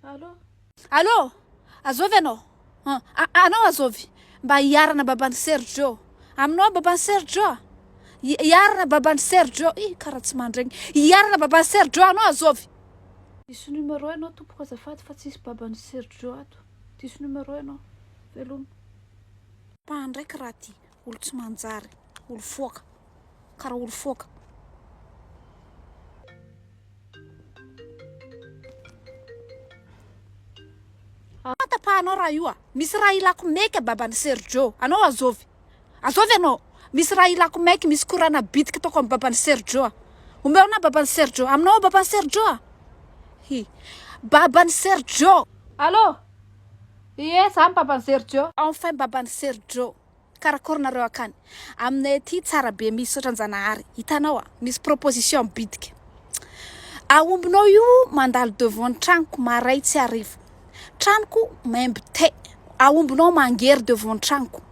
Allô? Allô? Azovy ianao? An, anao azovy? Mba hiarana baban'i Sergio. Aminao baban'i Sergio a? Hiarana baban'i Sergio. Ih, karaha tsy mandregny. Hiarana baban'i Sergio anao azovy? Diso numéro ianao tompoko azafady fa tsisy baban'i Sergio ato. Diso numéro ianao. Veloma. Paha ndraiky raha ty. Olo tsy manjary. Olo foaka. Karaha olo foaka. Tapahanao raha io a! Misy raha ilako meka baban'i Sergio. Anao azovy? Azovy anao? Misy raha ilako maiky, misy korana bitika ataoko amin'ny baban'i Sergio a! Omeo anah baban'i Sergio. Aminao ao baban'i Sergio a! Hi. Baban'i Sergio! Allô? Ie, za ny baban'i Sergio. Enfin baban'i Sergio. Karakôry nareo akany? Aminay aty tsara be misaotra anjanahary. Hitanao a, misy proposition bitika. Aombinao io mandalo devant ny tranoko maray tsy hariva. Tranoko maimbo te. Aombinao mangery devant ny tranoko.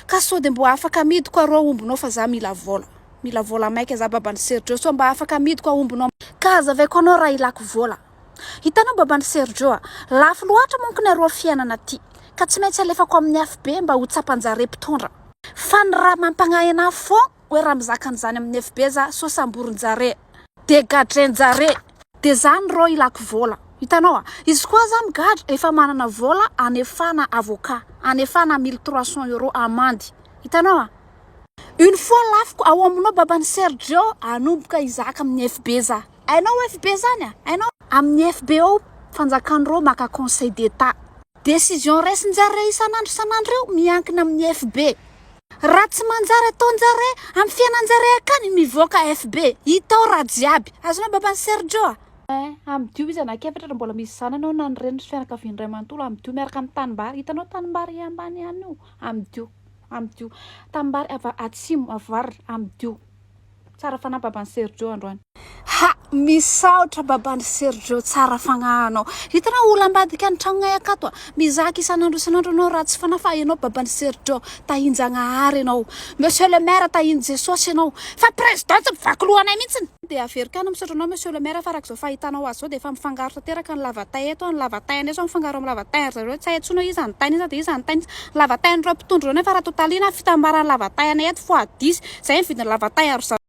Ka sao de mbô afaka amidiko arô aombinao fa za mila vôla. Mila vôla maika za baban'i Sergio sao mba afaka amidiko aombinao. Ka hazavaiko anao raha ilako vôla. Hitanao baban'i Sergio a, lafo loatra manko ny aroa fiainana aty, ka tsy maintsy alefako amin'ny FB mba ho tsapan-jare mpitondra. Fa ny raha mampagnahy anah fon hoe raha mizaka an'izany amin'ny FB za sao samborin-jare, de gadrain-jare, de zany rô ilako vôla. Hitanao a, izy koa za migadra efa manana vôla anefana avocat, anefana 1300 euros amandy. Hitanao a. Une fois lafiko ao aminao baban'i Sergio hanomboka hizaka amin'ny FB za. Hainao FB zany a? Hainao? Amin'ny FB ao fanjakan'ireo maka conseil d'Etat. Décision raisin-jareo isan'andro isan'andro eo miankina amin'ny FB. Raha tsy manjary ataon-jare amin'ny fiainan-jare akany mivoaka FB. Hita ao raha jiaby. Azonao baban'i Sergio a? Eh, amidio izy anankiefatra raha mbola misy zanany ao na ny reniny sy fianakaviany iray manontolo amidio miaraka amin'ny tanimbary. Hitanao tanimbary ambany ihany io? Amidio. Amidio. Tanimbary ava atsimo, avaratra, amidio. Tsara fanahy baban'i Sergio androany. Ha! Misaotra baban'i Sergio tsara fagnahy anao. Hitanao olo ambadika ny tragnonay akato a! Mizaka isan'andro isan'andro anao ratsy fanahy fa ianao baban'i Sergio tahin-jagnahary ianao. Monsieur le maire tahin'i Jesosy ianao. Fa président tsy mivaky loha anay mihitsiny. Dia averiko ihany misaotra anao monsieur le maire fa araka izao fahitanao azy izao dia efa mifangaro tanteraka ny lava-tay eto, ny lava-tay anay izao mifangaro amin'ny lava-tay ry zareo, tsy hay intsony hoe iza ny tain'iza dia iza ny tain'iza. Ny lava-tain'ireo mpitondra ireo nefa raha totalina fitambaran'ny lava-tay anay eto fois dix, izay ny vidin'ny lava-tay ary zareo.